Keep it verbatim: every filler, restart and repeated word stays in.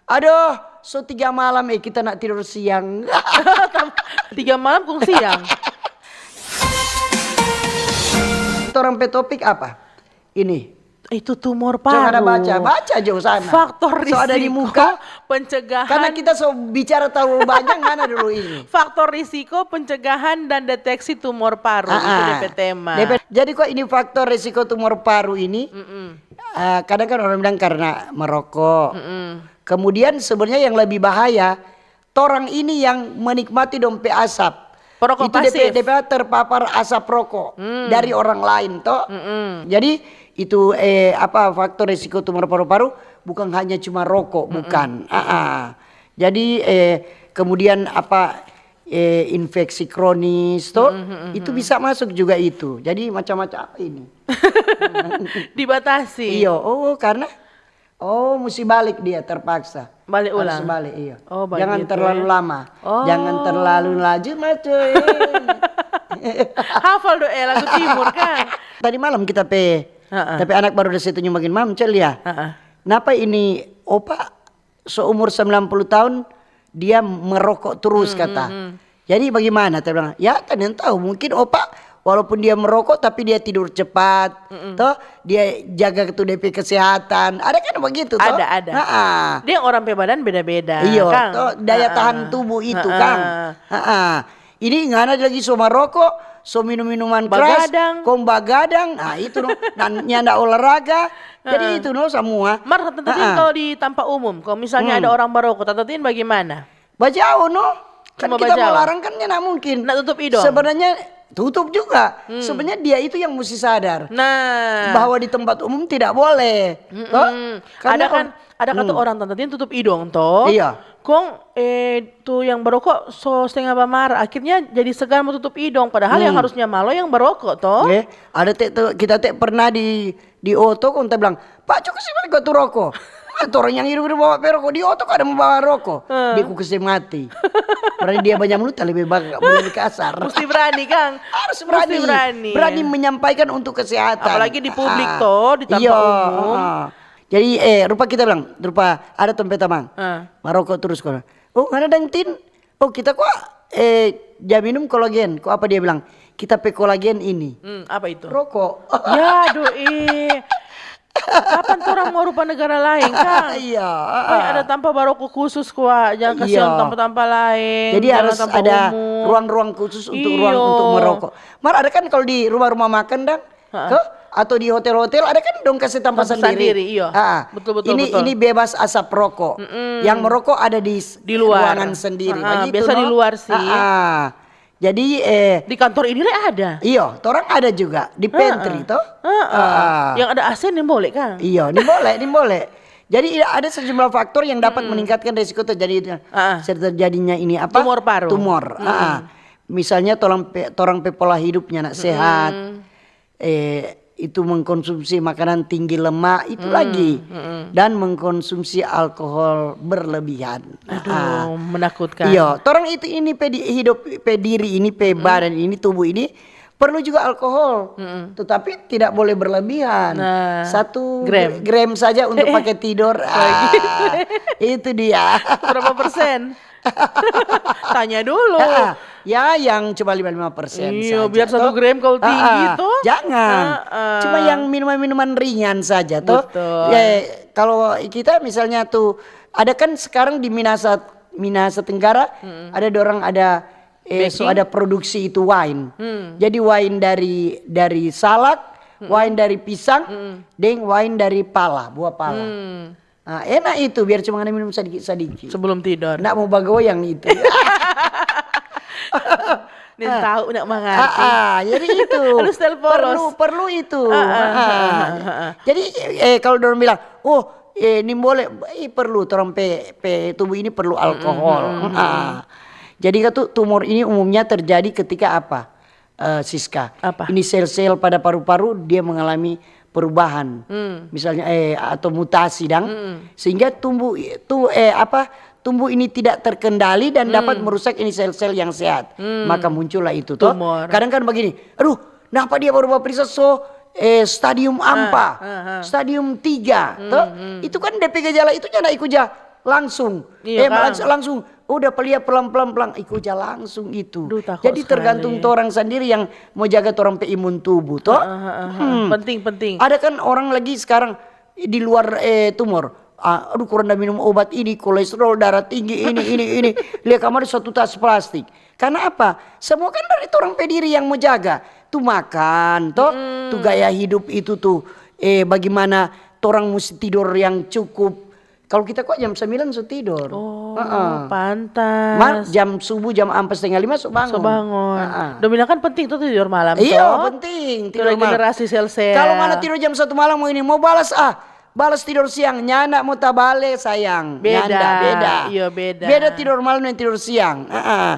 Aduh, so tiga malam, eh, kita nak tidur siang. Tiga malam kong siang. Torang pe topik apa? Ini. Itu tumor paru. Coba ada baca, baca jo sana. Faktor risiko So ada di muka. Pencegahan. Karena kita so bicara terlalu banyak, mana dulu ini? Faktor risiko pencegahan dan deteksi tumor paru. Itu Ah, ah. D P tema. D P. Jadi kok ini faktor risiko tumor paru ini? Eh, kadang kan orang bilang karena merokok. Kemudian sebenarnya yang lebih bahaya, torang ini yang menikmati dong pe asap. Perokok Itu D P, pasif. D P terpapar asap rokok dari orang lain toh. Jadi itu eh, apa faktor risiko tumor paru-paru bukan hanya cuma rokok, bukan. Ah, ah. Jadi eh, kemudian apa eh, infeksi kronis toh, itu bisa masuk juga itu. Jadi macam-macam apa ini? Dibatasi. Iyo, oh karena oh musti balik dia terpaksa. Balik Harus ulang. Balik, iyo. Oh, Jangan begitu, terlalu eh. Lama. Oh. Jangan terlalu laju, maco. Eh. Hafal do eh lagu timur kan? Tadi malam kita pe, Heeh. tapi anak baru da se tunjung bagini, "Mam, cel ya. Heeh. Napa ini opa seumur sembilan puluh tahun dia merokok terus," kata. Jadi bagaimana? Dia bilang, "Ya kan yang tahu, mungkin opa walaupun dia merokok tapi dia tidur cepat, toh dia jaga tu D P kesehatan." Ada kan begitu toh? Ada, ada. Heeh. Dia orang pe badan beda-beda. Iyo, Kang. toh, daya Heeh. Tahan tubuh itu, Heeh. Kang. Heeh. Ini ngana lagi so maroko, so minum minuman keras, Bagadang. Kong bagadang, nah itu dong, dan nyanda olahraga, jadi itu no semua. Mar, Tante Tin, Heeh. Kalau di tampa umum, kalau misalnya ada orang baroko, Tante Tin bagaimana? Bajao no, kan Cuma kita mau bajao. Larang kan nyanda mungkin. Nak tutup idong. Sebenarnya tutup juga. Sebenarnya dia itu yang mesti sadar Nah, bahwa di tempat umum tidak boleh. Toh? mm, Karena ada kan, om- ada kata orang Tante Tin tutup idong toh. Iya. Kong eh tu yang baroko so setengah bamar, akhirnya jadi segan mau tutup idong. Padahal yang harusnya malo yang baroko toh. Eh, ada te, te- kita te pernah di di oto kong te bilang, "Pak, cukup sih balik tu roko." Ada orang yang hidup di bawah peroko di oto, ada mau bawa roko. Dia ku kase mati. Berarti dia banyak mulut, lebih banyak lebih kasar. Mesti berani, Kang. Harus berani. Mesti berani. Berani menyampaikan untuk kesehatan. Apalagi di publik Ah. toh, di tampa Iya, umum. Ah. Jadi eh rupa kita bilang, rupa ada tempe tamang. Ah. Maroko terus kau. Oh, ngana dang Tin. Oh, kita kok eh ja minum kolagen. Kok apa dia bilang? Kita pe kolagen ini. Hmm, apa itu? Rokok. Ya, doi. Kapan orang mau rupa negara lain, Kang? Iya. Apa ada tampa baroko khusus kwa, jangan kasihan Iya. tampa-tampa lain. Jadi Jangan harus tampa ada umum. Ruang-ruang khusus untuk ruang Iyo. Untuk merokok. Mar ada kan kalau di rumah-rumah makan dang, ke atau di hotel-hotel ada kan dong kasih tampa Tampa sendiri. Sendiri, iyo. Ah, Betul, betul, ini betul. Ini bebas asap rokok. Yang merokok ada di s- Di luar. Ruangan sendiri. Ah, Begitu, biasa no? di luar sih. Ah, ah. Jadi eh Di kantor ini le ada. Iyo, torang ada juga di pantry toh. Heeh. Ah. Yang ada A C ni boleh, Kang? Iyo, ni boleh, ni boleh. Jadi ada sejumlah faktor yang dapat meningkatkan risiko terjadi Ah. terjadinya ini apa? Tumor paru. Tumor. Ah. Misalnya torang pe, torang pe pola hidupnya nak sehat. Eh itu mengkonsumsi makanan tinggi lemak itu lagi dan mengkonsumsi alkohol berlebihan. Aduh, menakutkan. Iya, torang itu ini pe di, hidup pe diri ini pe badan ini tubuh ini perlu juga alkohol, tetapi tidak boleh berlebihan. Nah, Satu gram. Gram saja untuk pakai tidur. Ah, itu dia. Berapa persen? Tanya dulu. Ah, ya, yang cuma lima lima persen. Iya, Saja, biar satu toh. gram kalau tinggi, Ah, ah, toh. Jangan. Ah, ah. Cuma yang minuman-minuman ringan saja, toh. Betul. Ya, kalau kita misalnya tuh ada kan sekarang di Minasa Minasa Tenggara ada dorang ada eh, so Baking. Ada produksi itu wine. Jadi wine dari dari salak, wine dari pisang, deng wine dari pala, buah pala. Nah, enak itu biar cuma ada minum sadiki-sadiki. Sebelum tidur. Nggak mau bagoyang itu. Nen tahu nak mangarti. Ah, ah, jadi itu. Aduh, style polos. Perlu perlu itu. Ah, ah, Ah, ah. ah, ah, ah. Jadi eh, kalau dorang bilang, "Oh, eh, ni boleh, eh, perlu torang pe, pe tubuh ini perlu alkohol." Ah. Jadi itu tumor ini umumnya terjadi ketika apa? Eh, Siska. Apa? Ini sel-sel pada paru-paru dia mengalami perubahan. Misalnya eh atau mutasi dang sehingga tumbuh itu eh apa tumbuh ini tidak terkendali dan dapat merusak ini sel-sel yang sehat. Maka muncullah itu toh. Tumor. Kadang kan begini, aduh, kenapa dia baru baperiksa so eh stadium ampa, ah, ah. Stadium tiga, toh? Itu kan D P gejala itu nyanda iko ja langsung. Iya, eh, langsung, langsung. Udah pelia pelan-pelan, pelan. Iko ja langsung itu. Duh, tako. Jadi tergantung skali. Torang sendiri yang mau jaga torang pe imun tubuh, to? Heeh, heeh, heeh. Hmm. Penting, penting. Ada kan orang lagi sekarang di luar, eh, tumor. Ah, aduh, kurang da minum obat ini, kolesterol, darah tinggi, ini, ini, ini. Lia kamari satu tas plastik. Karena apa? Semua kan dari torang pe diri yang mau jaga. Tu makan, to? Mm-mm. Tu gaya hidup itu tu, eh, bagaimana torang musti tidor yang cukup. Kalau kita kok jam sembilan so tidor. Oh, heeh. Pantas. Mar, jam subuh, jam ampat, setengah lima so bangun. So bangun. Heeh. Dong bilang kan penting tuh tidor malam, iya, toh? Penting, tidor malam. Generasi sel-sel. Kalau ngana tidor jam satu malam mau ini, mau balas, ah, balas tidor siang, nyanda mo tabale, sayang. Beda. Nyanda, beda. Iya, beda. Beda tidor malam deng tidor siang. Heeh.